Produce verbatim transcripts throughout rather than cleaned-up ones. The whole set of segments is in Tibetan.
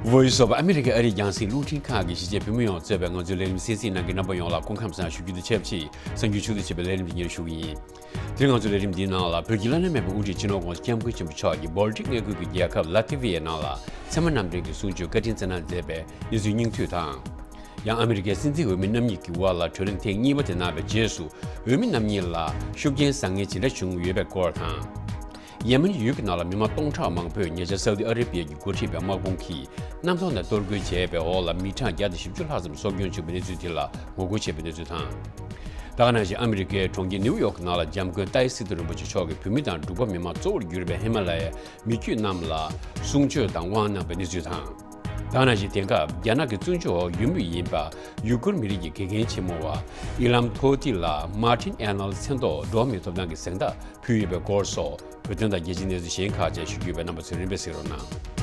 Voice of America ཨ་རིའི་རྒྱང་སྲིང་རླུང་འཕྲིན་ཁང་གི་གཞིས་བྱེས་བོད་མི་ཡོངས་གཙོས་པའི་ང་ཚོའི་ལས་རིམ་གསན་གཟིགས་གནང་མཁན་རྣམ་པ་ཡོངས་ལ་སྐུ་ཁམས་བཟང་ཞུ་རྒྱུ་དང་ཆབས་ཅིག་གསར་འགྱུར་ཕྱོགས་བསྡུས་བྱས་པའི་ལས་རིམ་འདི་སྙན་ཞུ་གི་ཡིན། དེ་རིང་ང་ཚོའི་ལས་རིམ་འདིའི་ནང་ལ་བོད་ཀྱི་བླ་ན་མེད་པའི་དབུ་ཁྲིད་སྤྱི་ནོར་༧གོང་ས་༧སྐྱབས་མགོན་ཆེན་པོ་མཆོག་གིས་བོལ་ཊིག་མངའ་ཁུལ་གྱི་རྒྱལ་ཁབ་ལ་ཐི་ཝི་ཡའི་ནང་ལ་ཚད་མ་རྣམ་འགྲེལ་གྱི་གསུང་ཆོས་བཀའ་དྲིན་བསྩལ་གནང་མཛད་པའི་གནས་ཚུལ་སྙིང་བསྡུས་དང་། ཡང་ཨ་མི་རི་ཀའི་སྲིད་འཛིན་འོས་མི་རྣམ་གཉིས་ཀྱི་དབར་ལ་གྲོས་རིམ་ཐེངས་གཉིས་པ་དེ་གནང་བའི་རྗེས་སུ་འོས་མི་རྣམ་གཉིས་ལ་ཤུགས་རྐྱེན་བཟང་ངན་ཇི་འདྲ་བྱུང་ཡོད་པའི་སྐོར་དང་། ཡེ་མེན་ཡུལ་གྱི་ནང་ལ་མི་མང་སྟོང་ཕྲག་མང་པོས་ཉེ་ཆར་སའུ་ཏི་ཨ་རེ་བྷི་ཡ་གྱིས་འགོ་ཁྲིད་པའི་དམག་དཔུང་གིས་གནམ་ཐོག་ནས་གཏོར་རྒོལ་བྱས་པའི་འོག་ལ་མི་གྲངས་བརྒྱ་དང་བཞི་བཅུ་ལྷག་ཙམ་སྲོག་སྐྱོན་བྱུང་བའི་གནས་ཚུལ་དེ་ལ་ངོ་རྒོལ་བྱས་པའི་གནས་ཚུལ་དང་། ད་ག་ནང་བཞིན་ཨ་མི་རི་ཀའི་གྲོང་ཁྱེར་ནིའུ་ཡོག་གི་ནང་ལ་༧གྱབ་མགོན་ཏཱའི་སི་ཏུ་རིན་པོ་ཆེ་མཆོག་གིས་བོད་མི་དང་འབྲུག་པ་མི་མང་གཙོ་བོར་གྱུར་པའི་ཧི་མ་ལ་ཡའི་མི་རྒྱུད་རྣམས་ལ་གསུང་ཆོས་དང་དབང་གནང་བའི་གནས་ཚུལ་དང་། ད་ག་ནང་བཞིན་དེང་སྐབས་རྒྱ་ནག་གི་བཙོན་འཇུག་འོག་ཡོད་མུས་ཡིན་པ་ཡུ་གུར་མི་རིགས་ཀྱི་དགེ་རྒན་ཆེན་མོ་བ་ཨི་ལམ་ཐོ་ཏི་ལ་མར་ཏིན་ཨེ་ནལ་མཚན་ཐོག་འགྲོ་བ་མིའི་ཐོབ་ཐང་གི་གཟེངས་རྟགས་ཕུལ་ཡོད་པའི་སྐོར་སོགས་བོད་དོན་དང་རྒྱལ་སྤྱིའི་གནས་ཚུལ་གཞན་ཁག་བཅས་ཞུ་རྒྱུ་ཡོད་པས་རྣམ་པ་ཚོས་རིམ་པས་གཟིགས་རོགས་གནང་།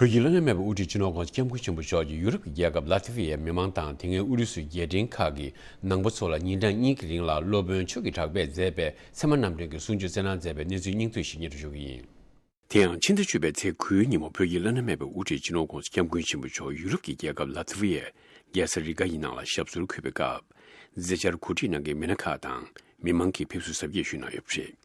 བོད་ཀྱི་བླ་ན་མེད་པའི་དབུ་ཁྲིད་སྤྱི་ནོར་༧གོང་ས་༧སྐྱབས་མགོན་ཆེན་པོ་མཆོག་གིས་ཡུ་རོབ་ཀྱི་རྒྱལ་ཁབ་ལ་ཐི་ཝི་ཡའི་མི་མང་དང་དེ་སྔའི་ཨུ་རུ་སུའི་རྒྱལ་ཕྲན་ཁག་གི་ནང་པ་ཚོ་ལ་ཉིན་གྲངས་གཉིས་ཀྱི་རིང་ལ་སློབ་དཔོན་ཆོས་ཀྱི་གྲགས་པས་མཛད་པའི་ཚད་མ་རྣམ་འགྲེལ་གྱི་གསུང་ཆོས་བསྩལ་གནང་མཛད་པའི་གནས་ཚུལ་སྙིང་བསྡུས་ཤིག་སྙན་སྒྲོན་ཞུ་གི་ཡིན། དེ་ཡང་ཕྱི་ཟླ་བཅུ་པའི་ཚེས་དགུའི་ཉིན་མོ་བོད་ཀྱི་བླ་ན་མེད་པའི་དབུ་ཁྲིད་སྤྱི་ནོར་༧གོང་ས་༧སྐྱབས་མགོན་ཆེན་པོ་མཆོག་ཡུ་རོབ་ཀྱི་རྒྱལ་ཁབ་ལ་ཐི་ཝི་ཡའི་རྒྱལ་ས་རི་ག་ཡི་ནང་ལ་ཞབས་སོར་འཁོད་པའི་སྐབས། མཛད་འཆར་གོ་སྒྲིག་གནང་མཁན་མི་སྣ་ཁག་དང་མི་མང་གིས་ཕེབས་བསུ་གཟབ་རྒྱས་ཞུས་གནང་ཡོད་པ་རེད།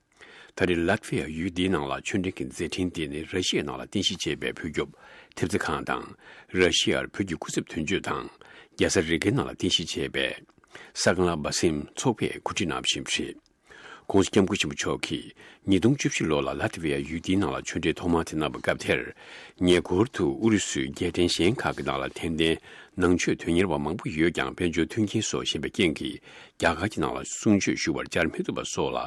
ད་རེས་ལ་ཐི་ཝི་ཡ་ཡུལ་འདིའི་ནང་ལ་ཆོས་འབྲེལ་གྱི་མཛད་འཕྲིན་དེ་ནི་ར་ཤི་ཡའི་ནང་ལ་རྟེན་གཞི་བྱས་པའི་བོད་སྐྱོབ་ཐེབས་རྩ་ཁང་དང་། ར་ཤི་ཡར་བོད་ཀྱི་སྐུ་ཚབ་དོན་གཅོད་དང་། རྒྱལ་ས་རི་གའི་ནང་ལ་རྟེན་གཞི་བྱས་པའི་ས་ཀ་ལ་བ་སིམ་ཚོགས་པས་གོ་སྒྲིག་གནང་བཞིན་པ་རེད། ༸གོང་ས་༸སྐྱབས་མགོན་ཆེན་པོ་མཆོག་གིས་ཉིས་སྟོང་བཅུ་བཞི་ལོ་ལ་ལ་ཐི་ཝི་ཡ་ཡུལ་འདིའི་ནང་ལ་ཆོས་འབྲེལ་ཐོག་མར་དེ་གནང་བའི་སྐབས་དེར། ཉེ་འཁོར་དུ་ཨུ་རུ་སུའི་རྒྱལ་ཕྲན་གཞན་ཁག་གི་ནང་ལ་ཐེར་འདོན་ནང་ཆོས་དོན་གཉེར་བ་མང་པོ་ཡོད་ཀྱང་དཔལ་འབྱོར་མཐུན་རྐྱེན་སོགས་ཞན་པའི་རྐྱེན་གྱིས་རྒྱ་གར་གྱི་ནང་ལ་གསུང་ཆོས་ཞུ་བར་བཅར་མི་ཐུབ་པ་སོགས་ལ་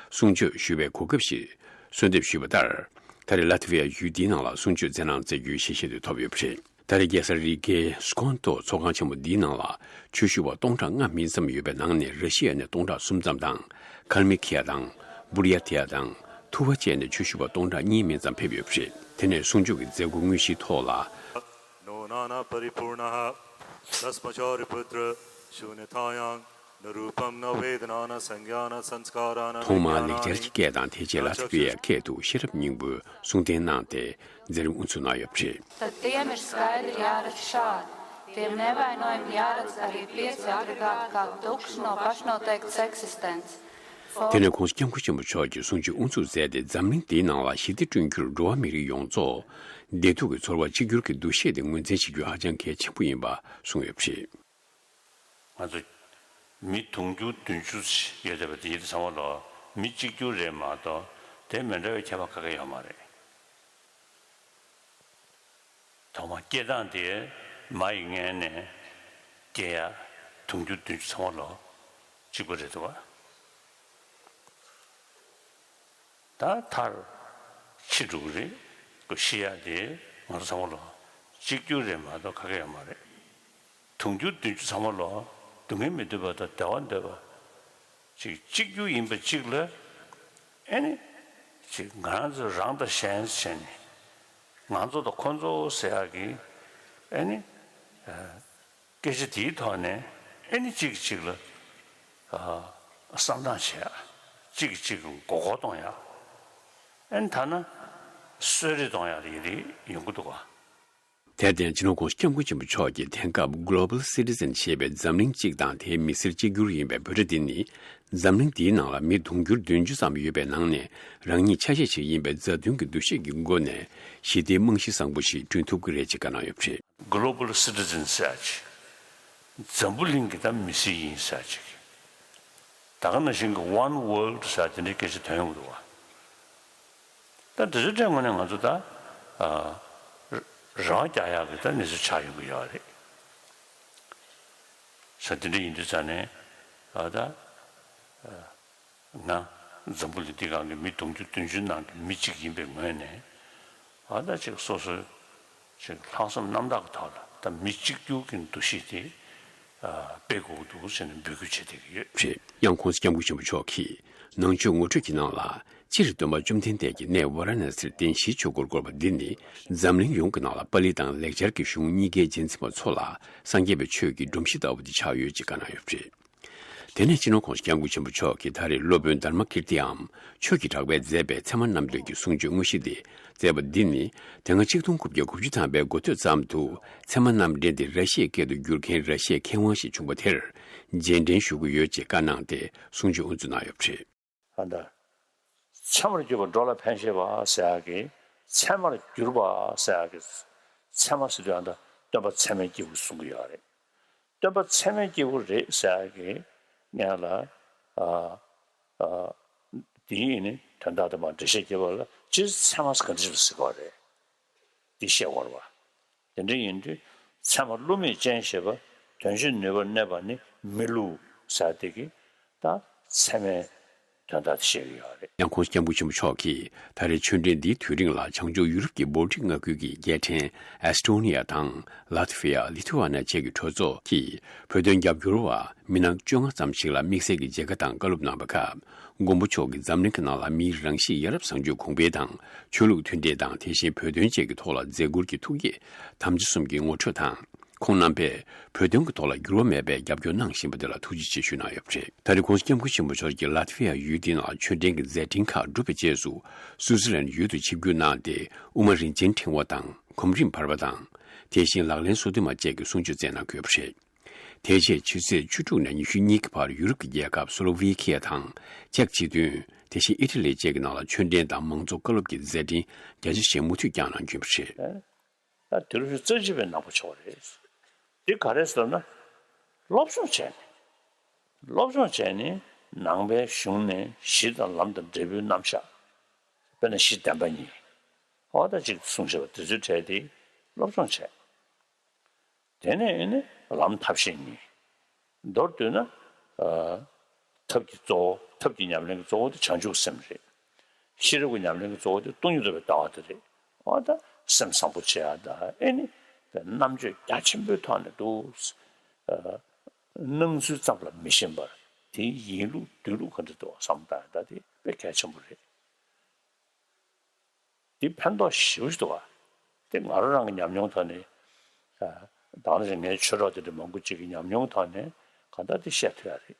གསུང་ཆོས་ཞུ་བའི་གོ་སྐབས་ཤིག་གསོལ་འདེབས་ཞུས་པ་ལྟར། ད་རེས་ལ་ཐི་ཝི་ཡ་ཡུལ་འདིའི་ནང་ལ་གསུང་ཆོས་མཛད་གནང་མཛད་རྒྱུའི་ཞལ་བཞེས་དེ་ཐོབ་ཡོད་པ་རེད། ད་རེས་རྒྱལ་ས་རི་གའི་སྐོན་ཏོ་ཚོགས་ཁང་ཆེན་མོ་འདིའི་ནང་ལ་ཆོས་ཞུ་བ་སྟོང་ཕྲག་ལྔ་མིན་ཙམ་ཡོད་པའི་ནང་ནས་ར་ཤི་ཡ་ནས་སྟོང་ཕྲག་གསུམ་ཙམ་དང་། ཀལ་མི་ཁི་ཡ་དང་། བུར་ཡ་ཐི་ཡ་དང་། ཐུ་བ་བཅས་ནས་ཆོས་ཞུ་བ་སྟོང་ཕྲག་གཉིས་མིན་ཙམ་ཕེབས་ཡོད་པ་རེད། དེ་ནས་གསུང་ཆོས་ཀྱི་མཛད་སྒོ་དངོས་གཞིའི་ཐོག་ལ། नो नाना परिपूर्णः भस्मचारिपुत्र शून्यतायां न रूपं न वेदना न संज्ञा न संस्कारः न ཐོག་མར་ལེགས་སྦྱར་གྱི་སྐད་དང་དེ་རྗེས་ལ་ཐི་ཝི་ཡའི་སྐད་དུ་ཤེས་རབ་སྙིང་པོའི་གསུང་རྟེན་གནང་སྟེ་མཛད་རིམ་དབུ་འཛུགས་གནང་ཡོད་པ་རེད། Tad tiem ir skaidri jāredz šādi, tiem nevainojami jāredz arī pieci agregāti kā tukšs no pašnoteikts eksistents. དེ་ནས་༸གོང་ས་༸སྐྱབས་མགོན་ཆེན་པོ་མཆོག་གིས་གསུང་ཆོས་དབུ་འཛུགས་མཛད་དེ་འཛམ་གླིང་འདིའི་ནང་ལ་ཞི་བདེ་བསྐྲུན་རྒྱུར་འགྲོ་བ་མི་རིགས་ཡོངས་རྫོགས་བདེ་སྡུག་གི་ཚོར་བ་གཅིག་གྱུར་གྱི་འདུ་ཤེས་དེ་ངོས་འཛིན་བྱེད་རྒྱུ་ཧ་ཅང་གལ་ཆེན་པོ་ཡིན་པ་གསུངས་ཡོད་པ་རེད། ང་ཚོ་མི་དུང་ཕྱུར་བདུན་ཅུ་ཡོད་བསྡད་པ་དེ་ཡིན་དུས་ཚང་མ་ལོ་མི་གཅིག་གྱུར་རེད་མ་གཏོགས་དེ་མི་འདྲ་བའི་ཁྱད་པར་ག་གེ་ཡོད་མ་རེད། ཐོག་མ་སྐྱེ་སྟངས་དེ་མ་ཡི་མངལ་ནས་སྐྱེ་ཡ་དུང་ཕྱུར་བདུན་ཅུ་ཚང་མ་ལོ་གཅིག་པ་རེད་འདུག་བ། ད་མཐར་འཆི་འགྲོ་གི་རེད། ཤི་ཡ་དེ་ང་ཚོ་ཚང་མ་ལོ་གཅིག་གྱུར་རེད་མ་གཏོགས་ག་གེ་ཡོད་མ་རེད། དུང་ཕྱུར་བདུན་ཅུ་ཚང་མ་ལོ་སྡུག་བསྔལ་མི་འདོད་པ་དང་བདེ་བ་འདོད་པ། ཅིག་གཅིག་གྱུར་ཡིན་པ་གཅིག་ལ་ཨེ་ནི་ཅིག་ང་རང་ཚོ་རང་དང་གཞན་བྱས་ནས་ང་ཚོ་དང་ཁོ་ཚོ་ཟེར་ཡག་གི་ཨེ་ནི་སྐད་ཆ་དེའི་ཐོག་ནས་ཨེ་ནི་གཅིག་གིས་གཅིག་ལ་བསམ་སྟངས་བྱེད་ཡག་གཅིག་གིས་གཅིག་ལ་མགོ་སྐོར་གཏོང་ཡག་ཨེ་ནི་ཐ་ན་གསོད་རེས་གཏོང་ཡག་ཡིན་རེད་ཡོང་གི་འདུག་ག་དེར་བརྟེན་སྤྱི་ནོར་༸གོང་ས་༸སྐྱབས་མགོན་ཆེན་པོ་མཆོག་གིས་དེང་སྐབས་Global Citizen ཞེས་པའི་འཛམ་གླིང་གཅིག་དང་དེའི་མི་སེར་གཅིག་གྱུར་ཡིན་པའི་འབོད་སྒྲ་འདི་ནི། འཛམ་གླིང་འདིའི་ནང་ལ་མི་དུང་ཕྱུར་བདུན་ཅུ་ཙམ་ཡོད་པའི་ནང་ནས་རང་ཉིད་ཆ་ཤས་ཤིག་ཡིན་པའི་མཛའ་མཐུན་གྱི་འདུ་ཤེས་ཀྱི་སྒོ་ནས་ཞི་བདེའི་རྨང་གཞི་བཟང་པོ་ཞིག་བསྐྲུན་ཐུབ་ཀྱི་རེད་ཅེས་བཀའ་གནང་ཡོད་པ་རེད། Global Citizen ཟེར་ཡག་ཅིག་འཛམ་བུ་གླིང་གི་ད་མི་སེར་ཡིན་ཟེར་ཡག་ཅིག་ད་ག་ནང་བཞིན་གྱི་One World ཟེར་ཡག་དེ་འདྲའི་སྐད་ཆ་ཐོན་ཡོང་གི་འདུག་བ། ད་འདི་ཚོའི་གྲས་ངོས་ནས་ང་ཚོ་ད་ཨ་རང་རྒྱ་ཡག་གི་ད་གནས་ཚུལ་ཆགས་ཡོང་གི་ཡོད་རེད། ས་འདི་འདྲ་ཡིན་དུས་ཙང་ནས་ཨ་ད་ང་འཛམ་བུ་གླིང་འདི་སྒང་གི་མི་དུང་ཕྱུར་བདུན་ཅུ་ནང་གི་མི་གཅིག་ཡིན་པའི་ངོས་ནས་ཨ་ད་ཅིག་སོ་སོའི་ཅིག་ལྷག་བསམ་རྣམ་དག་གི་ཐོག་ལ་ད་མི་གཅིག་གྱུར་གྱི་འདུ་ཤེས་དེ་ཨ་སྤེལ་དགོས་ཀྱི་འདུག་ཟེར་ནས་འབོད་སྐུལ་བྱེད་བསྡད་ཀྱི་ཡོད། རེད། ཡང་༸གོང་ས་༸སྐྱབས་མགོན་ཆེན་པོ་མཆོག་གིས་ནང་ཆོས་ངོ་སྤྲོད་ཀྱི་ནང་ལ། སྤྱིར་སྟོན་པ་བཅོམ་ལྡན་འདས་ཀྱི་གནས་ཝཱ་ར་ཎ་སིར་གདན་བཞིའི་ཆོས་འཁོར་བསྐོར་བ་འདི་ནི་འཛམ་གླིང་ཡོངས་ཀྱི་ནང་ལ་པཱ་ལི་དང་ལེགས་སྦྱར་གྱི་གཞུང་གཉིས་ཀའི་རྗེས་འཛིན་པ་ཚོ་ལ་སངས་རྒྱས་པའི་ཆོས་ཀྱི་སྒྲོམ་གཞི་ལྟ་བུ་དེ་ཆགས་ཡོད་ཅེས་བཀའ་གནང་ཡོད་པ་རེད། དེ་ནས་སྤྱི་ནོར་༸གོང་ས་༸སྐྱབས་མགོན་ཆེན་པོ་མཆོག་གིས་ད་རེས་སློབ་དཔོན་དྷརྨ་ཀིརྟིའམ་ཆོས་ཀྱི་གྲགས་པས་མཛད་པའི་ཚད་མ་རྣམ་འགྲེལ་གྱི་གསུང་ཆོས་དངོས་གཞི་དེ་མཛད་པ་འདི་ནི། དེ་སྔ་ཆིག་སྟོང་དགུ་བརྒྱ་དགུ་བཅུ་ཐམ་པའི་འགོ་སྟོད་ཙམ་དུ་ཚད་མ་རྣམ་འགྲེལ་དེ་ར་ཤི་ཡའི་སྐད་དུ་བསྒྱུར་མཁན་ར་ཤི་ཡའི་མཁས་དབང་ཞིག་བྱུང་བ་དེར་རྗེས་དྲན་ཞུ་གི་ཡོད་ཅེས་བཀའ་གནང་སྟེ་གསུང་ཆོས་དབུ་འཛུགས་གནང་ཡོད་པ་རེད། ཨ་ད། ཚད་མར་གྱུར་པ་འགྲོ་ལ་ཕན་བཞེད་པ་ཟེར་ཡག་གི། ཚད་མར་གྱུར་པ་ཟེར་ཡག་གི། ཚད་མ་ཟེར་དུས་ཨ་ད་སྟོན་པ་ཚད་མའི་སྐྱེས་བུ་གསུང་གི་ཡོད་རེད། སྟོན་པ་ཚད་མའི་སྐྱེས་བུ་རེད་ཟེར་ཡག་གི་ངས་ལ། ཨ། ཨ། དེའི་ནི་དོན་དག་དེ་མར་འགྲེལ་བཤད་བརྒྱབ་པ་ལ་སྤྱིར་ཚད་མ་ཟེར་ག་འདྲ་ཞིག་ལ་ཟེར་གི་རེད། འདི་བཤད་དགོས་རེད་བ། དེ་འདྲ་ཡིན་དུས་ཚད་མ་བསླུ་མེད་ཅན་ཞེས་པ། དོན་སྤྱིར་ནུས་པར་གནས་པ་ནི་མི་བསླུ་ཟེར་དེ་གི་ད་ཚད་མའི་དོན་དག་དེ་བཤད་ཀྱི་ཡོད་རེད། ཡང་༸གོང་ས་༸སྐྱབས་མགོན་ཆེན་པོ་མཆོག་གིས་ད་རེས་ཆོས་འབྲེལ་འདིའི་དུས་རིང་ལ་བྱང་ཕྱོགས་ཡུ་རོབ་ཀྱི་བོལ་ཊིག་མངའ་ཁུལ་གྱི་རྒྱལ་ཕྲན་ཨེ་སི་ཊོ་ནི་ཡ་དང་ལ་ཐི་ཝི་ཡ། ལི་ཐུ་ཝ་ནི་ཡ་བཅས་ཀྱི་གྲོས་ཚོགས་ཀྱིས་བོད་དོན་རྒྱབ་སྐྱོར་བ་མི་སྣ་བཅོ་ལྔ་ཙམ་ཞིག་ལ་དམིགས་བསལ་གྱི་མཇལ་ཁ་དང་བཀའ་སློབ་གནང་བའི་སྐབས། མགོན་པོ་མཆོག་གིས་འཛམ་གླིང་གི་ནང་ལ་མིའི་རང་གཤིས་ཡ་རབས་བཟང་སྤྱོད་གོང་འཕེལ་དང་ཆོས་ལུགས་མཐུན་འབྲེལ་དང་དེ་བཞིན་བོད་དོན་བཅས་ཀྱི་ཐོག་ལ་མཛད་ཁུར་གྱི་ཐུགས་བསྐྱེད་དམ་བཅའ་གསུམ་གྱི་ངོ་སྤྲོད་དང་། ཁོང་རྣམ་པས་བོད་དོན་གྱི་ཐོག་ལ་འགྱུར་བ་མེད་པའི་རྒྱབ་སྐྱོར་གནང་བཞིན་པ་དེ་ལ་ཐུགས་རྗེ་ཆེ་ཞུས་གནང་ཡོད་པ་རེད། ད་རེས་༸གོང་ས་༸སྐྱབས་མགོན་ཆེན་པོ་མཆོག་གིས་ལ་ཐི་ཝི་ཡ་ཡུལ་དེའི་ནང་ཆོས་འབྲེལ་གྱི་མཛད་འཕྲིན་ཁག་བསྒྲུབས་པའི་རྗེས་སུ། སུའུ་ཙི་ལན་ཡུལ་དུ་ཆིབས་བསྒྱུར་གནང་སྟེ། དབུ་མ་རིན་ཆེན་ཕྲེང་བ་དང་གོམ་རིམ་བར་པ་དང་། དེ་བཞིན་ལག་ལེན་སོ་བདུན་མ་བཅས་ཀྱི་གསུང་ཆོས་སྩལ་གནང་དགོས་པ་རེད། དེ་རྗེས་ཕྱི་ཚེས་བཅུ་དྲུག་ནས་ཉི་ཤུ་གཉིས་ཀྱི་བར་ཡུ་རོབ་ཀྱི་རྒྱལ་ཁབ་སོ་ལོ་ཝེ་ཁི་ཡ་དང་ཅེཀ་སྤྱི་མཐུན། དེ་བཞིན་ཨི་ཊ་ལི་བཅས་ཀྱི་ནང་ལ་ཆོས་འབྲེལ་དང་མང་གཙོ་བཀའ་སློབ་ཀྱི་མཛད་འཕྲིན་རྒྱ་ཆེ་ཞིང་མུ་མཐུད་བསྐྱངས་གནང་རྒྱུ་ཡིན་པ་རེད། ད་དུས་རབས་བཅུ་གཅིག་པའི་ནང་པ་མཆོག་རེད། འདི་ག་རེ་ཟེར་ན། སློབ་སྦྱོང་བྱས་ནས། སློབ་སྦྱོང་བྱས་ནས་ནང་པའི་གཞུང་ནས་གཞི་དང་ལམ་དང་འབྲས་བུའི་རྣམ་གཞག་དཔེར་ན་གཞི་བདེན་པ་གཉིས། འོ་ད་ཅིག་གསུངས་བཞག་པ་དེ་ཚོའི་གྲས་དེ་སློབ་སྦྱོང་བྱས། དེ་ནས་ཨེ་ནི་ལམ་ཐབས་ཤེས་གཉིས། མདོར་བསྡུས་ན། ཨ། ཐབས་ཀྱི་གཙོ་བོ། ཐབས་ཀྱི་ཉམས་ལེན་གྱི་གཙོ་བོ་དེ་བྱང་ཆུབ་སེམས་རེད། ཤེས་རབ་ཀྱི་ཉམས་ལེན་གྱི་གཙོ་བོ་དེ་སྟོང་ཉིད་རྟོགས་པའི་ལྟ་བ་དེ་རེད། འོ་ད་སེམས་བཟང་པོ་བྱེད་ཡ་ད་ཨེ་ནི། རྣམ་དཔྱོད་རྒྱ་ཆེན་པོའི་ཐོག་ནས་འདུག། ཨ། སྣང་ཚུལ་ཙམ་ལ་མི་ཞེན་པར་དེའི་ཡིན་ལུགས་སྡོད་ལུགས་ག་འདྲ་འདུག་བསམ་བློ་བཏང་ཡ་ད་དེ་དཔེ་གལ་ཆེན་པོ་རེད། འདི་ཕན་ཐོགས་ཞེ་པོ་ཞིག་འདུག་ག། དེ་ང་རང་རང་གི་ཉམས་མྱོང་ཐོག་ནས། ཨ། ད་ནི་ངའི་ཆོས་གྲོགས་དེ་འདྲ་མང་པོ་ཅིག་གི་ཉམས་མྱོང་ཐོག་ནས་གང་ལྟར་དེ་བཤད་ཐུབ་ཡ་རེད།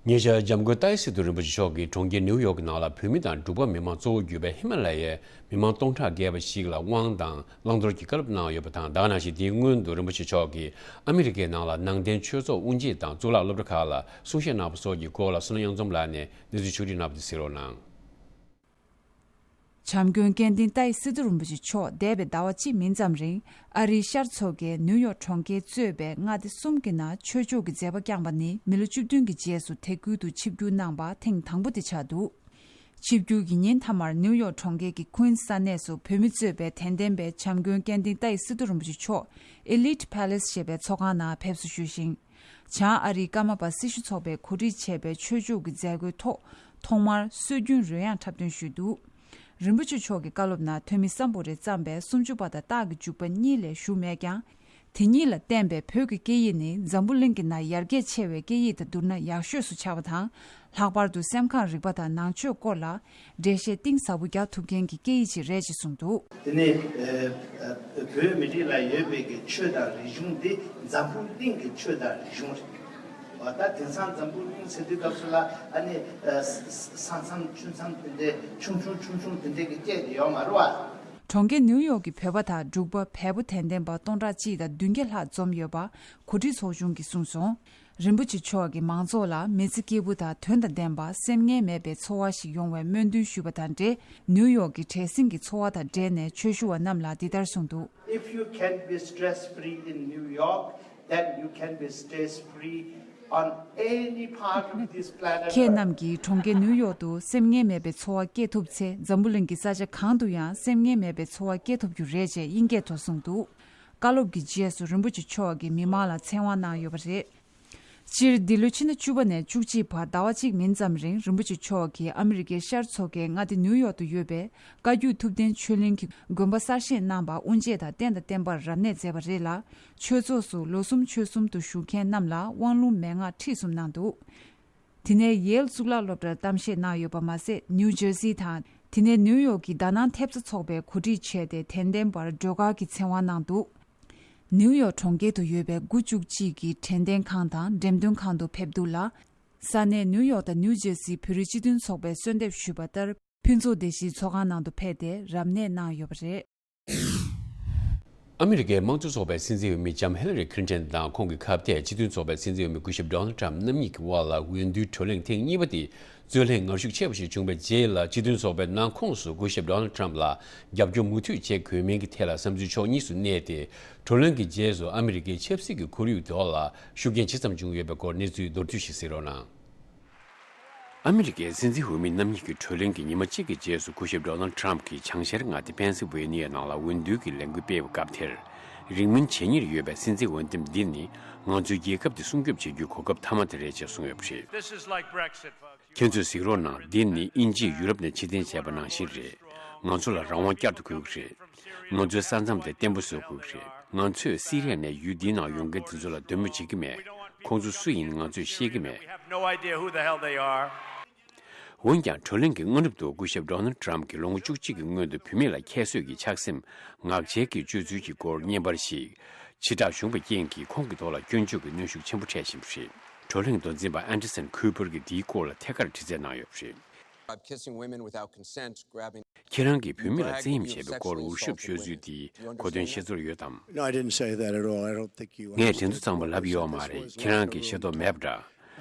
ཉེ་ཆར་འཇམ་མགོན་ཏཱའི་སི་ཏུ་རིན་པོ་ཆེ་མཆོག་གིས་གྲོང་ཁྱེར་ནིའུ་ཡོག་གི་ནང་ལ་བོད་མི་དང་འབྲུག་པ་མི་མང་གཙོ་བོ་གྱུར་པའི་ཧི་མ་ལ་ཡའི་མི་མང་སྟོང་ཕྲག་བརྒལ་བ་ཞིག་ལ་དབང་དང་བླང་དོར་གྱི་བཀའ་སློབ་གནང་ཡོད་པ་དང་། ད་ག་ནང་བཞིན་དེའི་སྔོན་དུ་རིན་པོ་ཆེ་མཆོག་གིས་ཨ་མི་རི་ཀའི་ནང་ལ་ནང་བསྟན་ཆོས་ཚོགས་དབུ་འབྱེད་དང་གཙུག་ལག་སློབ་གྲྭ་ཁག་ལ་གསུང་བཤད་གནང་བ་སོགས་ཀྱི་སྐོར་ལ་བསོད་ནམས་གཡང་འཛོམས་ལགས་ནས་གནས་ཚུལ་ཕྱོགས་སྒྲིག་གནང་བ་དེ་གཟིགས་རོགས་གནང་། བྱམས་མགོན་སྐལ་ལྡན་ཏཱའི་སི་ཏུ་རིན་པོ་ཆེ་མཆོག་འདས་པའི་ཟླ་བ་གཅིག་མིན་ཙམ་རིང་ཨ་རིའི་ཤར་མཚོ་ཁའི་ནིའུ་ཡོག་གྲོང་ཁྱེར་གཙོས་པའི་མངའ་སྡེ་གསུམ་གྱི་ནང་ཆོས་ཕྱོགས་ཀྱི་མཛད་པ་བསྐྱངས་པ་ནི་མི་ལོ་བཅུ་བདུན་གྱི་རྗེས་སུ་དེ་ཁུལ་དུ་ཆིབས་བསྒྱུར་གནང་པ་ཐེངས་དང་པོ་དེ་ཆགས་འདུག། ཆིབས་བསྒྱུར་གྱི་ཉིན་མཐའ་མར་ནིའུ་ཡོག་གྲོང་ཁྱེར་གྱི་ཀུན་ས་གནས་སུ་བོད་མི་གཙོས་པའི་དད་ལྡན་པས་བྱམས་མགོན་སྐལ་ལྡན་ཏཱའི་སི་ཏུ་རིན་པོ་ཆེ་མཆོག་ཨེ་ལིཊ་ཕེ་ལེ་སི་ཞེས་པའི་ཚོགས་ཁང་ནང་ཕེབས་བསུ་ཞུས་ཤིང་། བྱང་ཨ་རིའི་ཀརྨ་པ་སྲི་ཞུ་ཚོགས་པས་གོ་སྒྲིག་བྱས་པའི་ཆོས་ཕྱོགས་ཀྱི་མཛད་སྒོའི་ཐོག་ཐོག་མར་སྲོལ་རྒྱུན་རོལ་དབྱངས་འཁྲབ་སྟོན་ཞུས་འདུག། རིན་པོ་ཆེ་མཆོག་གི་བཀའ་སློབ་ནང་ཐོན་མི་སམ་བྷོ་ཊས་བརྩམས་པའི་སུམ་ཅུ་པ་དང་སྟག་གི་འཇུག་པ་གཉིས་ལས་ཞུ་མེད་ཀྱང་། དེ་གཉིས་ལ་བརྟེན་པའི་བོད་ཀྱི་སྐད་ཡིག་ནི་འཛམ་བུ་གླིང་གི་ནང་ཡར་རྒྱས་ཆེ་བའི་སྐད་ཡིག་དང་བསྡུར་ན་ཡག་ཤོས་སུ་ཆགས་པ་དང་། ལྷག་པར་དུ་སེམས་ཁམས་རིག་པ་དང་ནང་ཆོས་སྐོར་ལ་འགྲེལ་བཤད་གཏིང་ཟབ་པོ་རྒྱག་ཐུབ་མཁན་གྱི་སྐད་ཡིག་ཅིག་རེད་ཅེས་གསུངས་འདུག། དེ་ནས་ཨ་ཨ་བོད་མི་རིགས་ལ་ཡོད་པའི་གི་ཆོས་དང་རིག་གཞུང་འདི་འཛམ་བུ་གླིང་གི་ཆོས་དང་རིག་གཞུང་རེད། འོ་ད་དེང་སང་འཛམ་བུ་གླིང་ཟེར་དུས་སྐབས་སུ་ལ་ཨ་ནི་ཨ་ས་ས་མཚམས་ཆུ་མཚམས་དེ་འདྲའི་ཆུང་ཆུང་ཆུང་ཆུང་དེ་འདྲའི་གི་བཅད་དེ་ཡོད་མ་རེད་བ། གྲོང་ཁྱེར་ནིའུ་ཡོག་གི་བོད་པ་དང་འབྲུག་པ་བལ་པོ་དད་ལྡན་པ་སྟོང་ཕྲག་གཅིག་དང་བདུན་བརྒྱ་ལྷག་འཛོམས་ཡོད་པ་གོ་སྒྲིག་ཚོགས་ཆུང་གིས་གསུངས་སོང་། རིན་པོ་ཆེ་མཆོག་གིས་མང་ཚོགས་ལ་མི་ཚེ་སྐྱིད་པོ་དང་དོན་དང་ལྡན་པ་སེམས་ངལ་མེད་པའི་འཚོ་བ་ཞིག་ཡོང་བའི་སྨོན་འདུན་ཞུས་པ་དང་འབྲེལ། ནིའུ་ཡོག་གི་བྲེལ་ཟིང་གི་འཚོ་བ་དང་འབྲེལ་ནས་ཆོས་ཞུ་བ་རྣམས་ལ་འདི་ལྟར་གསུངས་འདུག། If you can be stress free in New York, then you can be stress free on any part of this planet. ཁྱེད་རྣམས་ཀྱིས་གྲོང་ཁྱེར་ནིའུ་ཡོག་ཏུ་སེམས་ངལ་མེད་པའི་འཚོ་བ་སྐྱེལ་ཐུབ་ཚེ། འཛམ་བུ་གླིང་གི་ས་ཆ་གང་དུ་ཡང་སེམས་ངལ་མེད་པའི་འཚོ་བ་སྐྱེལ་ཐུབ་རྒྱུ་རེད་ཅེས་དབྱིན་སྐད་ཐོག་གསུངས་འདུག། བཀའ་སློབ་ཀྱི་རྗེས་སུ་རིན་པོ་ཆེ་མཆོག་གིས་མི་མང་ལ་ཚེ་དབང་གནང་ཡོད་པ་རེད། སྤྱིར་འདི་ལོའི་ཕྱི་ཟླ་བཅུ་པ་ནས་བཅུ་གཅིག་བར་ཟླ་བ་གཅིག་མིན་ཙམ་རིང་རིན་པོ་ཆེ་མཆོག་གིས་ཨ་མི་རི་ཀའི་ཤར་མཚོ་ཁའི་མངའ་སྡེ་ནིའུ་ཡོག་ཏུ་ཡོད་པའི་བཀའ་བརྒྱུད་ཐུབ་བསྟན་ཆོས་གླིང་གི་དགོན་པ་གསར་བཞེངས་གནང་བར་དབུ་འབྱེད་དང་རྟེན་དང་བརྟེན་པར་རབ་གནས་མཛད་པ་རེད་ལ། ཆོས་ཚོགས་སུ་ལོ་གསུམ་ཕྱོགས་གསུམ་དུ་བཞུགས་མཁན་རྣམས་ལ་དབང་ལུང་མན་ངག་ཁྲིད་གསུམ་གནང་འདུག། དེ་ནས་ཡེལ་གཙུག་ལག་སློབ་གྲྭར་གཏམ་བཤད་གནང་ཡོད་པ་མ་ཟད། ནིའུ་ཇར་སི་དང་། དེ་ནས་ནིའུ་ཡོག་གི་དཱ་ནང་ཐེབས་རྩ་ཚོགས་པས་གོ་སྒྲིག་བྱས་ཏེ་དད་ལྡན་པར་སྒྲོལ་དཀར་གྱི་ཚེ་དབང་གནང་འདུག། ནིའུ་ཡོག་གྲོང་ཁྱེར་དུ་ཡོད་པའི་དགུ་བཅུ་གཅིག་གི་དྲན་རྟེན་ཁང་དང་འགྲེམས་སྟོན་ཁང་དུ་ཕེབས་འདུག་ལ། ས་གནས་ནིའུ་ཡོག་དང་ནིའུ་ཇེར་སིའི་བོད་རིགས་སྤྱི་མཐུན་ཚོགས་པས་གསོལ་འདེབས་ཞུས་པ་ལྟར། ཕུན་ཚོགས་སྡེ་བཞིའི་ཚོགས་ཁང་ནང་དུ་ཕེབས་ཏེ་རབ་གནས་གནང་ཡོད་པ་རེད། ཨ་མི་རི་ཀའི་དམངས་གཙོ་ཚོགས་པའི་སྲིད་འཛིན་འོས་མི་ལྕམ་ཧི་ལ་རི་ཁི་ལིན་ཏན་དང་ཁོང་གི་ཁ་གཏད་སྤྱི་མཐུན་ཚོགས་པའི་སྲིད་འཛིན་འོས་མི་སྐུ་ཞབས་ཌོ་ནལ་ཏྲམ་རྣམ་གཉིས་ཀྱི་དབར་ལ་འོས་བསྡུའི་བགྲོ་གླེང་ཐེངས་གཉིས་པ་དེ་རྩོད་གླེང་ངར་ཤུགས་ཆེ་བ་ཞིག་བྱུང་བའི་རྗེས་ལ། སྤྱི་མཐུན་ཚོགས་པའི་ནང་ཁོངས་སུ་སྐུ་ཞབས་ཌོ་ནལ་ཏྲམ་ལ་རྒྱབ་སྐྱོར་མུ་མཐུད་བྱེད་དགོས་མིན་གྱི་ཐད་ལ་བསམ་ཚུལ་ཕྱོགས་གཉིས་སུ་གནས་ཏེ། བགྲོ་གླེང་གི་རྗེས་སུ་ཨ་མི་རི་ཀའི་ཆབ་སྲིད་ཀྱི་ཁོར་ཡུག་ཐོག་ལ་ཤུགས་རྐྱེན་ཇི་ཙམ་བྱུང་ཡོད་པའི་སྐོར་གནས་ཚུལ་མདོར་བསྡུས་ཤིག་གཟིགས་རོགས་གནང་། ཨ་མི་རི་ཀའི་སྲིད་འཛིན་འོས་མི་རྣམ་གཉིས་ཀྱི་བགྲོ་གླེང་གི་ཉི་མ་གཅིག་གི་རྗེས་སུ་སྐུ་ཞབས་ཌོ་ནལ་ཏྲམ་གྱིས་བྱང་ཤར་མངའ་སྡེ་པེན་སི་ཝེ་ནི་ཡ་ནང་ལ་འོས་བསྡུའི་ལས་འགུལ་སྤེལ་བའི་སྐབས་དེར། རིང་མིན་ཇེ་ཉེར་ཡོད་པའི་སྲིད་འཛིན་འོས་འདེམས་འདི་ནི་ང་ཚོའི་རྒྱལ་ཁབ་འདི་སྲུང་སྐྱོབ་བྱེད་རྒྱུའི་གོ་སྐབས་མཐའ་མ་དེ་རེད་ཅེས་གསུངས་ཡོད་པ་རེད། This is like Brexit, folks. ཁྱེད་ཚོས་གཟིགས་རོགས་གནང་། འདི་ནི་དབྱིན་ཇིས་ཡུ་རོབ་ནས་ཕྱིར་འཐེན་བྱས་པ་ནང་བཞིན་རེད། ང་ཚོ་ལ་རང་དབང་བསྐྱར་དུ་དགོས་ཀྱི་རེད། ང་ཚོའི་ས་མཚམས་དེ་བརྟན་པོ་བཟོ་དགོས་ཀྱི་རེད། ང་ཚོས་སི་རི་ཡ་ནས་ཡུལ་འདིའི་ནང་ཡོང་མཁན་དེ་ཚོ་ལ་འདོད་མོས་བྱེད་ཀྱི་མེད། ཁོང་ཚོ་སུ་ཡིན་ང་ཚོས་ཤེས་ཀྱི་མེད། We have no idea who the hell they are. འོན་ཀྱང་། བགྲོ་གླེང་གི་སྔ་ནུབ་ཏུ་སྐུ་ཞབས་ཌོ་ནལ་ཏྲམ་གྱིས་ལོ་ངོ་བཅུ་གཅིག་གི་སྔོན་དུ་བུད་མེད་ལ་ཁྱད་གསོད་ཀྱི་ཆགས་སེམས་ངག་འཇལ་གྱི་སྤྱོད་ཚུལ་གྱི་སྐོར་བརྙན་པར་ཞིག་ཕྱིར་བསྒྲགས་བྱུང་བའི་རྐྱེན་གྱིས། ཁོང་གི་ཐོག་ལ་སྐྱོན་བརྗོད་ཀྱི་གནོན་ཤུགས་ཆེན་པོ་འཕྲད་བཞིན་པ་རེད། བགྲོ་གླེང་མདོ་འཛིན་པ་ཨན་ཏེར་སན་ཁུ་པར་གྱིས་འདིའི་སྐོར་ལ་ཐད་ཀར་དྲི་རྩད་གནང་ཡོད་པ་རེད། Kissing women without consent, grabbing ཁྱེད་རང་གིས་བུད་མེད་ལ་བཙན་གཡེམ་བྱས་པའི་སྐོར་འུར་ཤོབ་ཤོད་ཚུལ་དེའི་གོ་དོན་ཤེས་ཚོར་ཡོད་དམ། No, I didn't say that at all. I don't think you ངས་དེ་ཚོ་ཚང་མ་ལབ་ཡོད་མ་རེད། ཁྱེད་རང་གིས་ཤེས་རྟོགས་མེད་པ་འདྲ།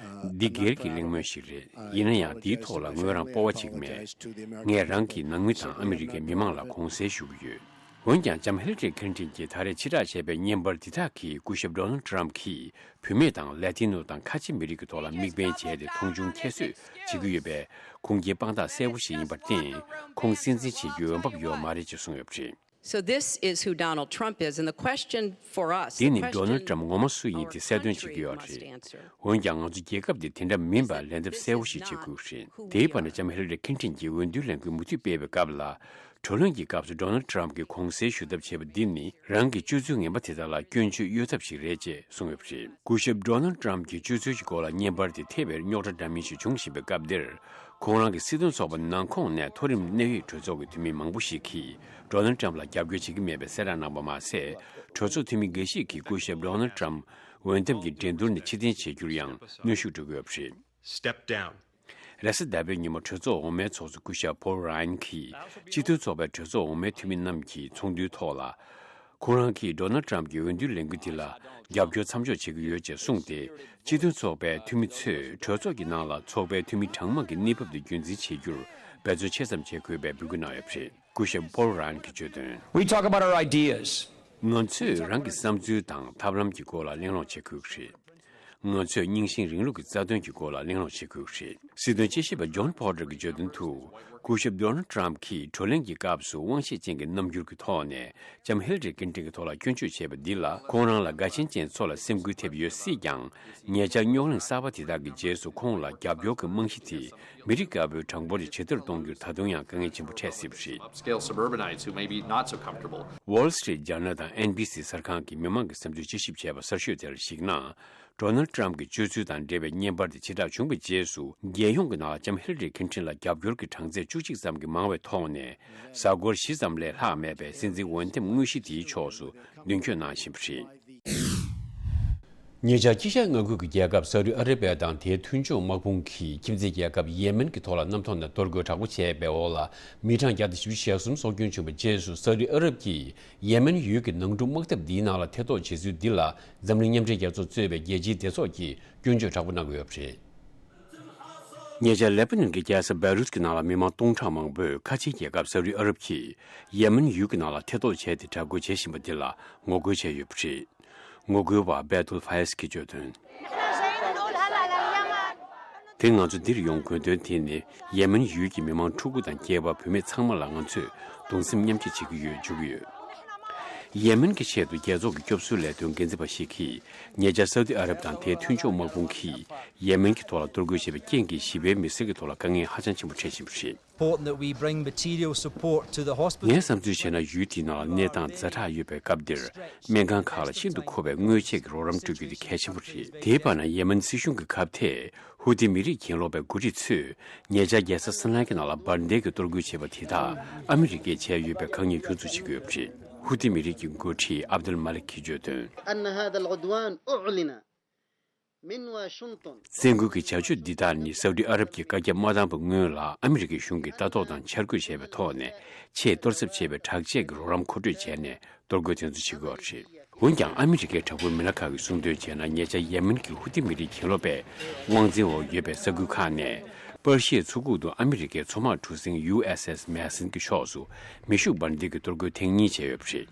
འདི་སྒེར་གྱི་གླེང་མོལ་ཞིག་རེད། ཡིན་ན་ཡང་། འདིའི་ཐོག་ལ་ངོས་རང་སྤོབས་པ་བྱེད་ཀྱི་མེད། ངས་རང་གི་ནང་མི་དང་ཨ་མི་རི་ཀའི་མི་མང་ལ་དགོངས་སེལ་ཞུ་གི་ཡོད། འོན་ཀྱང་། ལྕམ་ཧི་ལ་རི་ཁི་ལིན་ཏན་གྱིས་ད་རེས་ཕྱིར་བསྒྲགས་བྱས་པའི་བརྙན་པར་འདི་དག་གིས་སྐུ་ཞབས་ཌོ་ནལ་ཏྲམ་གྱིས་བུད་མེད་དང་ལེ་ཏི་ནོ་དང་ཁ་ཆེ་མི་རིགས་ཀྱི་ཐོག་ལ་དམིགས་འབེན་བྱས་ཏེ་མཐོང་ཆུང་ཁྱད་གསོད་བྱེད་ཀྱི་ཡོད་པའི་ཁུངས་སྐྱེལ་དཔང་རྟགས་གསལ་པོ་ཞིག་ཡིན་པར་བརྟེན། ཁོང་སྲིད་འཛིན་བྱེད་རྒྱུའི་འོས་འབབ་ཡོད་མ་རེད་ཅེས་གསུངས་ཡོད་པ་རེད། So this is who Donald Trump is, and the question for us, འདི་ནི་ཌོ་ནལ་ཏྲམ་ངོ་མ་སུ་ཡིན་དེ་གསལ་སྟོན་བྱེད་ཀྱི་ཡོད་རེད། འོན་ཀྱང་། ང་ཚོ་རྒྱལ་ཁབ་འདི་དེ་འདྲ་མིན་པར་ལན་འདེབས་གསལ་པོ་ཞིག་བྱེད་དགོས་རེད། དེའི་བར་ན། ལྕམ་ཧི་ལ་རི་ཁི་ལིན་ཏན་གྱིས་འོས་བསྡུའི་ལས་འགུལ་མུ་མཐུད་སྤེལ་བའི་སྐབས་ལ། བགྲོ་གླེང་གི་སྐབས་སུ་ཌོ་ནལ་ཏྲམ་གྱིས་དགོངས་སེལ་ཞུ་ཐབས་བྱས་པ་འདི་ནི། རང་གི་སྤྱོད་ཚུལ་ངན་པ་དེ་དག་ལ་སྐྱོན་བརྗོད་གཡོལ་ཐབས་ཤིག་རེད་ཅེས་གསུངས་ཡོད་པ་རེད། སྐུ་ཞབས་ཌོ་ནལ་ཏྲམ་གྱི་སྤྱོད་ཚུལ་གྱི་སྐོར་ལ་བརྙན་པར་དེ་ཐེབས་པའི་རྙོག་དྲ་འདྲ་མིན་ཞིག་བྱུང་བཞིན་པའི་སྐབས་འདིར། ཁོང་རང་གི་སྲིད་དོན་ཚོགས་པ་ནང་ཁོངས་ནས་མཐོ་རིམ་གནད་ཡོད་གྲོས་ཚོགས་ཀྱི་འཐུས་མི་མང་པོ་ཞིག་གིས་ཌོ་ནལ་ཏྲམ་ལ་རྒྱབ་སྐྱོར་བྱེད་ཀྱི་མེད་པའི་གསལ་བསྒྲགས་གནང་པ་མ་ཟད། གྲོས་ཚོགས་འཐུས་མི་འགའ་ཞིག་གིས་སྐུ་ཞབས་ཌོ་ནལ་ཏྲམ་འོས་འདེམས་ཀྱི་འགྲན་བསྡུར་ནས་ཕྱིར་འཐེན་བྱེད་རྒྱུར་ཡང་གནོན་ཤུགས་སྤྲོད་ཀྱི་ཡོད་པ་རེད། Step down. རེས་གཟའ་ཟླ་བའི་ཉིན་མོ་གྲོས་ཚོགས་འོག་མའི་ཚོགས་གཙོ་སྐུ་ཞབས་པོལ་ར་ཡན་གྱིས་སྤྱི་མཐུན་ཚོགས་པའི་གྲོས་ཚོགས་འོག་མའི་འཐུས་མི་རྣམས་ཀྱི་ཚོགས་འདུའི་ཐོག་ལ། ཁོང་རང་གིས་ཌོ་ནལ་ཏྲམ་གྱི་འོས་བསྡུའི་ལས་འགུལ་དེ་ལ་རྒྱབ་སྐྱོར་མཚམས་འཇོག་བྱེད་ཀྱི་ཡོད་ཅེས་གསུངས་ཏེ། སྤྱི་མཐུན་ཚོགས་པའི་འཐུས་མི་ཚོས་གྲོས་ཚོགས་ཀྱི་ནང་ལ་ཚོགས་པའི་འཐུས་མི་གྲངས་མང་གི་གནས་བབ་དེ་རྒྱུན་འཛིན་བྱེད་རྒྱུར་འབད་བརྩོན་ཆེ་ཙམ་བྱེད་དགོས་པའི་འབོད་སྐུལ་གནང་ཡོད་པ་རེད། སྐུ་ཞབས་པོལ་ར་ཡན་གྱིས་བརྗོད་དོན། We talk about our ideas. ང་ཚོས་རང་གི་བསམ་ཚུལ་དང་ཐབས་ལམ་གྱི་སྐོར་ལ་གླེང་སློང་བྱེད་དགོས་ཀྱི་རེད། ང་ཚོས་རྙིང་ཞེན་རིང་ལུགས་ཀྱི་རྩ་དོན་གྱི་སྐོར་ལ་གླེང་སློང་བྱེད་དགོས་ཀྱི་རེད། སྲིད་དོན་དཔྱད་ཞིབ་པ་ཇོན་པོ་ཊར་གྱིས་བརྗོད་དོན་དུ། སྐུ་ཞབས་ཌོ་ནལ་ཏྲམ་གྱིས་བགྲོ་གླེང་གི་སྐབས་སུ་དབང་ཤེད་ཅན་གྱི་རྣམ་འགྱུར་གྱི་ཐོག་ནས་ལྕམ་ཧི་ལ་རི་ཀིན་ཊོན་གྱི་ཐོག་ལ་སྐྱོན་བརྗོད་བྱས་པ་འདི་ལ། ཁོང་རང་ལ་དགའ་ཞེན་ཅན་ཚོ་ལ་སེམས་འགུལ་ཐེབས་ཡོད་སྲིད་ཀྱང་། ཉེ་ཆར་རྙོག་གླེང་གསར་པ་དེ་དག་གི་རྗེས་སུ་ཁོང་ལ་རྒྱབ་སྐྱོར་གྱི་རྨང་གཞི་དེ་མི་རིགས་དཀར་པོའི་གྲངས་འབོར་ཇེ་མཐོར་གཏོང་རྒྱུར་ད་དུང་ཡང་དཀའ་ངལ་ཆེན་པོ་འཕྲད་སྲིད་པ་རེད། Upscale suburbanites who may be not so comfortable. Wall Street Journal དང་ཨེན་བི་སི་གསར་ཁང་གིས་མི་མང་གི་བསམ་ཚུལ་དཔྱད་ཞིབ་བྱས་པ་གསར་ཤོས་དེར་གཞིགས་ན། ཌོ་ནལ་ཏྲམ་གྱི་སྤྱོད་ཚུལ་དང་འབྲེལ་བའི་བརྙན་པར་དེ་ཕྱིར་བསྒྲགས་བྱུང་བའི་རྗེས་སུ། རྒྱལ་ཡོངས་ཀྱི་ནང་ལ་ལྕམ་ཧི་ལ་རི་ཁིན་ཊོན་ལ་རྒྱབ་སྐྱོར་གྱི་གྲངས་ཚད་བཅུ་གཅིག་ཙམ་གྱིས་མང་བའི་ཐོག་ནས། གཟའ་འཁོར་བཞི་ཙམ་ལས་ལྷག་མེད་པའི་སྲིད་འཛིན་འོས་འདེམས་དངོས་གཞི་དེའི་ཕྱོགས་སུ་མདུན་སྐྱོད་གནང་བཞིན་པ་རེད། ཉེ་ཆར་དཀྱིལ་ཤར་མངའ་ཁུལ་གྱི་རྒྱལ་ཁབ་སའུ་ཏི་ཨ་ར་པི་ཡ་དང་དེའི་མཐུན་ཕྱོགས་དམག་དཔུང་གིས་ཁྱིམ་མཚེས་རྒྱལ་ཁབ་ཡེ་མེན་གྱི་ཐོག་ལ་གནམ་ཐོག་ནས་གཏོར་རྒོལ་དྲག་པོ་བྱས་པའི་འོག་ལ་མི་གྲངས་བརྒྱ་དང་བཞི་བཅུ་ཞེ་གསུམ་སྲོག་སྐྱོན་བྱུང་བའི་རྗེས་སུ། སའུ་ཏི་ཨ་རབ་ཀྱིས་ཡེ་མེན་ཡུལ་གྱི་ནང་འཁྲུག་དམག་འཐབ་འདིའི་ནང་ལ་ཐེ་གཏོགས་བྱེད་ཚུལ་འདི་ལ། འཛམ་གླིང་མཉམ་འབྲེལ་རྒྱལ་ཚོགས་གཙོས་པའི་རྒྱལ་སྤྱིའི་སྡེ་ཚོགས་ཀྱིས་སྐྱོན་བརྗོད་དྲག་པོ་གནང་གི་ཡོད་པ་རེད། ཉེ་ཆར་ལེ་པ་ནན་གྱི་རྒྱལ་ས་བེ་རུད་ཀྱི་ནང་ལ་མི་མང་སྟོང་ཕྲག་མང་པོས་ཁ་ཆེའི་རྒྱལ་ཁབ་སའུ་ཏི་ཨ་རབ་ཀྱིས་ཡེ་མེན་ཡུལ་གྱི་ནང་ལ་ཐེ་གཏོགས་བྱས་ཏེ་དྲག་རྒོལ་བྱེད་བཞིན་པ་འདི་ལ་ངོ་རྒོལ་བྱས་ཡོད་པ་རེད། ངོ་རྒོལ་བ་སྦེ་ཏུལ་ཕ་ཡེས་ཀྱིས་བརྗོད་དོན། དེ་ང་ཚོ་འདིར་ཡོང་དགོས་དོན་དེ་ནི། ཡེ་མེན་ཡུལ་གྱི་མི་མང་ཕྲུ་གུ་དང་སྐྱེས་པ་བུད་མེད་ཚང་མ་ལ་ང་ཚོས་གདུང་སེམས་མཉམ་སྐྱེད་བྱེད་ཀྱི་ཡོད། འཇུག་གི་ཡོད། ཡེ་མེན་གྱི་ཆེད་དུ་རྒྱལ་ཚོགས་ཀྱི་སྐྱོབ་གསོའི་ལས་དོན་འགན་འཛིན་པ་ཞིག་གིས། ཉེ་ཆར་སའུ་ཏི་ཨ་རབ་དང་དེའི་མཐུན་ཕྱོགས་དམག་དཔུང་གིས་ཡེ་མེན་གྱི་ཐོག་ལ་གཏོར་རྒོལ་བྱས་པའི་རྐྱེན་གྱིས་ཞི་བའི་མི་སེར་གྱི་ཐོག་ལ་དཀའ་ངལ་ཧ་ཅང་ཆེན་པོ་འཕྲད་བཞིན་པ་རེད། Important that we bring material support to the hospital. ངའི་བསམ་ཚུལ་བྱས་ན། ཡུལ་དེའི་ནང་ལ་གནས་སྟངས་ཛ་དྲག་ཡོད་པའི་སྐབས་འདིར། སྨན་ཁང་ཁག་ལ་ཤིན་ཏུ་མཁོ་བའི་དངོས་ཆས་ཀྱི་རོགས་རམ་སྤྲོད་རྒྱུ་དེ་གལ་ཆེན་པོ་རེད། དེའི་བར་ན། ཡེ་མེན་སྲིད་གཞུང་གི་ཁ་གཏད་ཧུ་ཐི་མི་རིགས་གྱེན་ལོག་པའི་འགོ་ཁྲིད་ཚོས། ཉེ་ཆར་རྒྱལ་ས་སི་ནའི་གི་ནང་ལ་འབར་མདེལ་གྱི་གཏོར་རྒོལ་བྱས་པ་དེ་དག་ཨ་མི་རི་ཀས་བྱས་ཡོད་པའི་དཀའ་ངལ་ཁྱོན་ཚོ་བྱེད་ཀྱི་ཡོད་པ་རེད། ཧུ་ཐི་མི་རིགས་ཀྱི་འགོ་ཁྲིད་ཨབ་དུལ་མ་ལིག་གིས་བརྗོད་དོན། أن هذا العدوان أعلن من واشنطن. བཙན་རྒོལ་གྱི་བྱ་སྤྱོད་འདི་དག་ནི་སའུ་ཏི་ཨ་རབ་ཀྱིས་བཀའ་ཁྱབ་མ་བཏང་བར་སྔོན་ལ་ཨ་མི་རི་ཀའི་གཞུང་གིས་ལྟ་རྟོག་དང་འཆར་འགོད་བྱས་པའི་ཐོག་ནས་ཆེས་གཏོར་ཚབས་ཆེ་བའི་དྲག་ཆས་ཀྱི་རོགས་རམ་མཁོ་སྤྲོད་བྱས་ནས་གཏོར་རྒོལ་དེ་ཚོ་བྱེད་ཀྱི་ཡོད་རེད། འོན་ཀྱང་ཨ་མི་རི་ཀའི་དྲག་པོའི་མི་སྣ་ཁག་གིས་གསུངས་དོན་བྱས་ན། ཉེ་ཆར་ཡེ་མེན་གྱི་ཧུ་ཐི་མི་རིགས་གྱེན་ལོག་པས་དབང་འཛིན་འོག་ཡོད་པའི་ས་ཁུལ་ཁག་ནས་པར་ཤིའི་མཚོ་ཁུག་ཏུ་ཨ་མི་རི་ཀའི་མཚོ་དམག་གྲུ་གཟིངས་ཡུ་ཨེས་ཨེས་མེ་སན་གྱི་ཕྱོགས་སུ་མེ་ཤུགས་འབར་མདེལ་གྱི་གཏོར་རྒོལ་ཐེངས་གཉིས་བྱས་ཡོད་པ་རེད།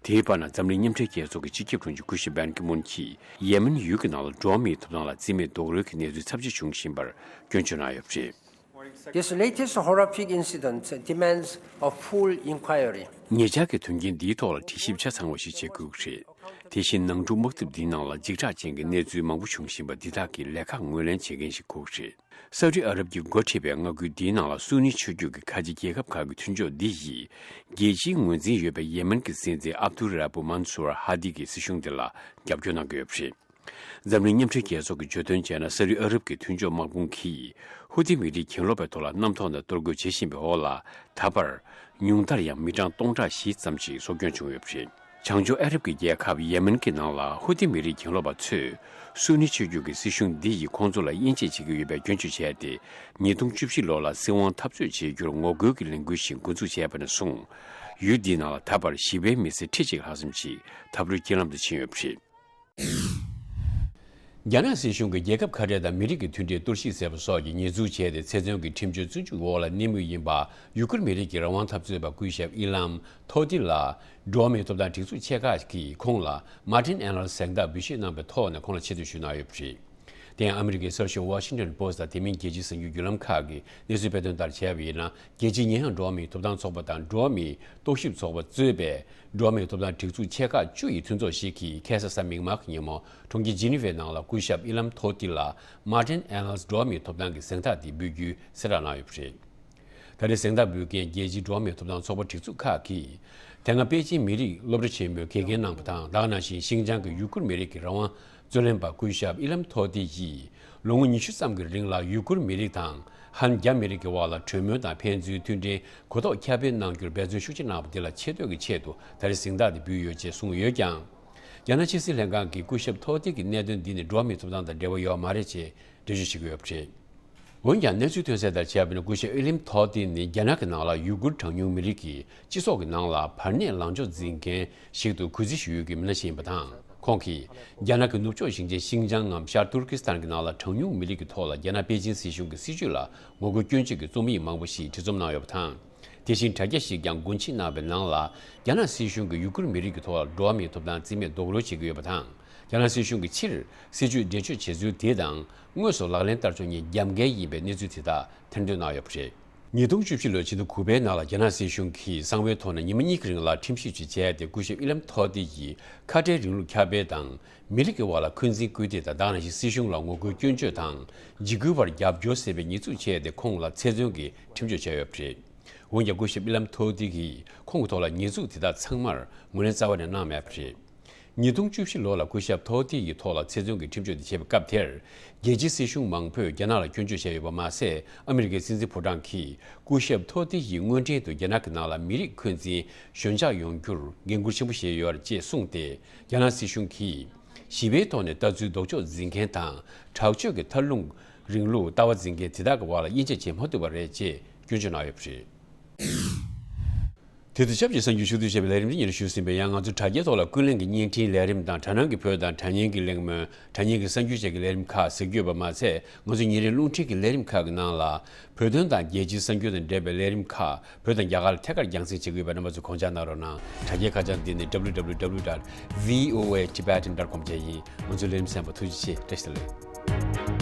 དེའི་བར་ན་འཛམ་གླིང་མཉམ་འབྲེལ་རྒྱལ་ཚོགས་ཀྱི་སྤྱི་ཁྱབ་དྲུང་ཆེ་སྐུ་ཞབས་བན་ཀི་མུན་གྱིས་ཡེ་མེན་ཡུལ་གྱི་ནང་ལ་འགྲོ་བ་མིའི་ཐོབ་ཐང་ལ་རྩིས་མེད་རྡོག་རོལ་གྱི་གནས་ཚུལ་ཚབས་ཆེ་བྱུང་བཞིན་པར་སྐྱོན་བརྗོད་གནང་ཡོད་པ་རེད། This latest horrific incident demands a full inquiry. ཉེ་ཆར་གྱི་དོན་རྐྱེན་འདིའི་ཐོག་ལ་དྲི་ཞིབ་ཆ་ཚང་བ་ཞིག་བྱེད་དགོས་ཀྱི་རེད། དེ་བཞིན་ནང་འཁྲུག་དམག་འཐབ་འདིའི་ནང་ལ་འཇིགས་སྐྲག་ཅན་གྱི་གནས་ཚུལ་མང་པོ་བྱུང་བཞིན་པ་འདི་དག་གི་ལས་ཁག་ངོས་ལེན་བྱེད་མཁན་ཞིག་དགོས་ཀྱི་རེད། སའུ་ཏི་ཨ་རབ་ཀྱིས་འགོ་ཁྲིད་པའི་མངའ་ཁུལ་འདིའི་ནང་ལ་སུ་ནི་ཆོས་བརྒྱུད་ཀྱི་ཁ་ཆེ་རྒྱལ་ཁབ་ཁག་གི་མཐུན་ཕྱོགས་འདི་ཡིས་རྒྱལ་སྤྱིའི་ངོས་འཛིན་ཡོད་པའི་ཡེ་མེན་གྱི་སྲིད་འཛིན་ཨབ་དུ་ར་བུ་མན་སུར་ཧ་དི་གི་སྲིད་གཞུང་དེ་ལ་རྒྱབ་སྐྱོར་གནང་གི་ཡོད་པ་རེད། འཛམ་གླིང་མཉམ་འབྲེལ་རྒྱལ་ཚོགས་ཀྱིས་བརྗོད་དོན་བྱས་ན། སའུ་ཏི་ཨ་རབ་ཀྱི་མཐུན་ཕྱོགས་དམག་དཔུང་གིས་ཧུ་ཐི་མི་རིགས་གྱེན་ལོག་པའི་ཐོག་ལ་གནམ་ཐོག་ནས་གཏོར་རྒོལ་བྱེད་བཞིན་པའི་འོག་ལ། ད་བར་ཉུང་མཐར་ཡང་མི་གྲངས་སྟོང་ཕྲག་བཞི་ཙམ་ཞིག་སྲོག་སྐྱོན་བྱུང་ཡོད་པ་རེད། བྱང་ཕྱོགས་ཨ་རབ་ཀྱི་རྒྱལ་ཁབ་ཡེ་མེན་གྱི་ནང་ལ་ཧུ་ཐི་མི་རིགས་གྱེན་ལོག་པ་ཚོས་སུ་ནི་ཆོས་བརྒྱུད་ཀྱི་སྲིད་གཞུང་འདི་ཡིས་ཁོང་ཚོ་ལ་དབྱེ་འབྱེད་བྱེད་ཀྱི་ཡོད་པའི་སྐྱོན་བརྗོད་བྱས་ཏེ། ཉིས་སྟོང་བཅུ་བཞི་ལོ་ལ་སྲིད་དབང་འཐབ་རྩོད་བྱེད་རྒྱུར་ངོ་རྒོལ་གྱི་ལས་འགུལ་ཞིག་འགོ་འཛུགས་བྱས་པ་ནས་བཟུང་། ཡུལ་འདིའི་ནང་ལ་ད་བར་ཞི་བའི་མི་སེར་ཁྲི་གཅིག་ལྷག་ཙམ་ཞིག་འཐབ་རོའི་རྐྱེན་ལམ་དུ་ཕྱིན་ཡོད་པ་རེད། རྒྱ་ནག་སྲིད་གཞུང་གིས་རྒྱལ་ཁབ་ཁ་བྲལ་དང་མི་རིགས་ཀྱི་མཐུན་སྒྲིལ་གཏོར་བཤིག་བྱས་པ་སོགས་ཀྱི་ཉེས་འཛུགས་བྱས་ཏེ། ཚེ་བཙོན་གྱི་ཁྲིམས་གཅོད་བཙོན་འཇུག་འོག་ལ་གནས་མུས་ཡིན་པ། ཡུ་གུར་མི་རིགས་ཀྱི་རང་དབང་འཐབ་རྩོད་པ་སྐུ་ཞབས་ཨི་ལམ་ཐོ་ཏི་ལ། འགྲོ་བ་མིའི་ཐོབ་ཐང་སྒྲིག་འཛུགས་ཆེ་ཁག་གིས་ཁོང་ལ་མར་ཏིན་ཨེན་ལར་གཟེངས་རྟགས་འབུལ་བཞེས་གནང་པའི་ཐོག་ནས་ཁོང་ལ་ཆེ་བསྟོད་ཞུས་གནང་ཡོད་པ་རེད། དེ་ཡང་ཨ་མི་རི་ཀའི་གསར་ཤོག་Washington Post དང་དེ་མིན་རྒྱལ་སྤྱིའི་གསར་འགྱུར་བརྒྱུད་ལམ་ཁག་གིས་གནས་ཚུལ་སྤེལ་དོན་ལྟར་བྱས་པ་ཡིན་ན། རྒྱལ་སྤྱིའི་ཉེས་ཡངས་འགྲོ་བ་མིའི་ཐོབ་ཐང་ཚོགས་པ་དང་འགྲོ་བ་མིའི་རྟོག་ཞིབ་ཚོགས་པ་གཙོས་པའི་འགྲོ་བ་མིའི་ཐོབ་ཐང་སྒྲིག་འཛུགས་ཆེ་ཁག་བཅུ་ཡི་མཐུན་ཚོགས་ཤིག་གིས་ཁ་སང་གཟའ་མིག་དམར་གྱི་ཉིན་མོ་གྲོང་ཁྱེར་ཇི་ནི་ཝའི་ནང་ལ་སྐུ་ཞབས་ཨི་ལམ་ཐོ་ཏི་ལ་མར་ཏིན་ཨེན་ལར་འགྲོ་བ་མིའི་ཐོབ་ཐང་གི་གཟེངས་རྟགས་དེ་འབུལ་རྒྱུའི་གསལ་བསྒྲགས་གནང་ཡོད་པ་རེད། ད་རེས་གཟེངས་རྟགས་འབུལ་མཁན་རྒྱལ་སྤྱིའི་འགྲོ་བ་མིའི་ཐོབ་ཐང་ཚོགས་པ་སྒྲིག་འཛུགས་ཁག་གིས། དེ་སྔ་པེ་ཅིན་མི་རིགས་སློབ་གྲྭ་ཆེན་མོའི་དགེ་རྒན་གནང་བ་དང་། དེ་ག་ནང་བཞིན་ཤིང་ཅང་གི་ཡུ་གུར་མི་རིགས་ཀྱི་རང་དབང་རྩོད་ལེན་པ་སྐུ་ཞབས་ཨི་ལམ་ཐོ་ཏི་ཡིས་ལོ་ངོ་ཉི་ཤུ་ཙམ་གྱི་རིང་ལ་ཡུ་གུར་མི་རིགས་དང་ཧན་རྒྱ་མི་རིགས་ཀྱི་དབར་ལ་གྲོས་མོལ་དང་ཕན་ཚུན་མཐུན་འབྲེལ་གོ་རྟོགས་ཁྱབ་སྤེལ་གནང་རྒྱུར་འབད་བརྩོན་ཤུགས་ཆེ་གནང་བ་དེ་ལ་ཆེ་བསྟོད་ཀྱི་ཆེད་དུ་ད་རེས་གཟེངས་རྟགས་དེ་འབུལ་ཡོད་ཅེས་གསུངས་ཡོད་ཀྱང་། རྒྱ་ནག་ཕྱི་སྲིད་ལྷན་ཁང་གིས་སྐུ་ཞབས་ཐོ་ཏི་གི་གནད་དོན་འདི་ནི་འགྲོ་བ་མིའི་ཐོབ་ཐང་དང་འབྲེལ་བ་ཡོད་མ་རེད་ཅེས་འགྲེལ་བརྗོད་བྱེད་ཀྱི་ཡོད་པ་རེད། འོན་ཀྱང་། གནས་ཚུལ་ཐོན་གསལ་ལྟར་བྱས་པ་ན། སྐུ་ཞབས་ཨི་ལིམ་ཐོ་ཏི་ནི་རྒྱ་ནག་གི་ནང་ལ་ཡུ་གུར་གྲངས་ཉུང་མི་རིགས་ཀྱི་སྤྱི་ཚོགས་ཀྱི་ནང་ལ་བར་གནས་ལངས་ཕྱོགས་འཛིན་མཁན་ཞིག་ཏུ་གུས་བརྩི་ཞུ་ཡུལ་གྱི་མི་སྣ་ཞིག་ཡིན་པ་དང་། ཁོང་གིས་རྒྱ་ནག་གི་ནུབ་ཕྱོགས་ཞིང་ཆེན་ཤིན་ཅང་ངམ་ཤར་ཏུར་ཀི་སི་ཐན་གྱི་ནང་ལ་གྲངས་ཉུང་མི་རིགས་ཀྱི་ཐོག་ལ་རྒྱ་ནག་པེ་ཅིན་སྲིད་གཞུང་གི་སྲིད་བྱུས་ལ་ངོ་རྒོལ་སྐྱོན་བརྗོད་ཀྱི་རྩོམ་ཡིག་མང་པོ་ཞིག་བྲིས་རྩོམ་གནང་ཡོད་པ་དང་། དེ་བཞིན་དྲ་རྒྱ་ཞིག་ཀྱང་མགོ་འཁྲིད་གནང་བའི་ནང་ལ། རྒྱ་ནག་སྲིད་གཞུང་གིས་ཡུ་གུར་མི་རིགས་ཀྱི་ཐོག་ལ་འགྲོ་བ་མིའི་ཐོབ་ཐང་རྩིས་མེད་རྡོག་རོལ་བྱེད་ཀྱི་ཡོད་པ་དང་། རྒྱ་ནག་སྲིད་གཞུང་གིས་ཕྱིར་སྲིད་བྱུས་འགྲེལ་བརྗོད་བྱེད་ཚུལ་དེ་དང་དངོས་སུ་ལག་ལེན་བསྟར་ཕྱོགས་གཉིས་རྒྱབ་འགལ་ཡིན་པའི་གནས་ཚུལ་དེ་དག་ཐེར་འདོན་གནང་ཡོད་པ་རེད། ཉིས་སྟོང་བཅུ་བཞི་ལོའི་ཕྱི་ཟླ་དགུ་པའི་ནང་ལ་རྒྱ་ནག་སྲིད་གཞུང་གིས་གསང་བའི་ཐོག་ནས་ཉི་མ་གཉིས་ཀྱི་རིང་ལ་ཁྲིམས་ཞིབ་ཅིག་བྱས་ཏེ། སྐུ་ཞབས་ཨི་ལམ་ཐོ་ཏི་ཡིས་ཁ་བྲལ་རིང་ལུགས་ཁྱབ་སྤེལ་དང་། མི་རིགས་ཀྱི་དབར་ལ་འཁོན་འཛིན་བསྐུལ་ཏེ་དང་། དེ་ནང་བཞིན་སྲིད་གཞུང་ལ་ངོ་རྒོལ་སྐྱོན་བརྗོད་དང་། འཇིགས་སྐུལ་བར་རྒྱབ་སྐྱོར་ཟེར་བའི་ཉེས་འཛུགས་བྱས་ཏེ། ཁོང་ལ་ཚེ་བཙོན་གྱི་ཁྲིམས་གཅོད་བྱས་ཡོད་པ་རེད། འོན་ཀྱང་། སྐུ་ཞབས་ཨི་ལམ་ཐོ་ཏི་གིས་ཁོང་གི་ཐོག་ལ་ཉེས་འཛུགས་དེ་དག་ཚང་མར་ངོས་ལེན་རྩ་བ་ནས་གནང་མེད་པ་རེད། ཉིས་སྟོང་བཅུ་བཞི་ལོ་ལ་སྐུ་ཞབས་ཐོ་ཏི་ཡི་ཐོག་ལ་ཚེ་བཙོན་གྱི་ཁྲིམས་གཅོད་དེ་བྱས་པའི་སྐབས་དེར། རྒྱལ་སྤྱིའི་སྲིད་གཞུང་མང་པོས་རྒྱ་ནག་ལ་སྐྱོན་བརྗོད་བྱས་ཡོད་པ་མ་ཟད། ཨ་མི་རི་ཀའི་སྲིད་འཛིན་ཕོ་བྲང་གིས་སྐུ་ཞབས་ཐོ་ཏི་ཡིས་དངོས་འབྲེལ་དུ་རྒྱ་ནག་གི་ནང་ལ་མི་རིགས་འཁོན་འཛིན་ཞོད་འཇགས་ཡོང་རྒྱུར་འགན་འཁུར་ཆེན་པོ་བཞེས་ཡོད་ཅེས་གསུངས་ཏེ། རྒྱ་ནག་སྲིད་གཞུང་གིས་ཞི་བའི་ཐོག་ནས་ལྟ་ཚུལ་ལྡོག་ཕྱོགས་འཛིན་མཁན་དང་། དྲག་སྤྱོད་ཀྱི་མཐའ་ལྷུང་རིང་ལུགས་ལྟ་བ་འཛིན་མཁན་དེ་དག་གི་བར་ལ་དབྱེ་འབྱེད་བྱེད་མ་ཐུབ་པ་རེད་ཅེས་སྐྱོན་བརྗོད་གནང་ཡོད་པ་རེད། དེ་དུས་ཆབས་ཅིག་གསར་འགྱུར་ཞུ་གཏུག་བྱས་པའི་ལས་རིམ་འདི་ཉིད་ཞུས་ཟིན་པས། ཡང་ང་ཚོ་དྲ་རྒྱའི་ཐོག་ལ་ཀུན་གླེང་གི་བརྙན་འཕྲིན་ལས་རིམ་དང་། དྲ་སྣང་གི་བོད་དང་དྲ་བརྙན་གྱི་གླེང་མོལ། དྲ་བརྙན་གྱི་གསར་འགྱུར་བཅས་ཀྱི་ལས་རིམ་ཁག་གཟིགས་རྒྱུ་ཡོད་པ་མ་ཟད། ང་ཚོ་ཉིན་རེའི་རླུང་འཕྲིན་གྱི་ལས་རིམ་ཁག་གི་ནང་ལ། བོད་དོན་དང་རྒྱལ་སྤྱིའི་གསར་འགྱུར་དང་འབྲེལ་བའི་ལས་རིམ་ཁག་བོད་དང་རྒྱ་གར་ལ་ཐད་ཀར་རྒྱང་སྲིང་བྱེད་ཀྱི་ཡོད་པས། རྣམ་པ་ཚོས་དགོངས་འཇགས་གནང་རོགས་གནང་། དྲ་རྒྱའི་ཁ་བྱང་འདི་ནི་www dot voatibetan dot com བཅས་ཡིན། ང་ཚོའི་ལས་རིམ་གསན་པར་ཐུགས་རྗེ་ཆེ། བཀྲ་ཤིས་བདེ་ལེགས།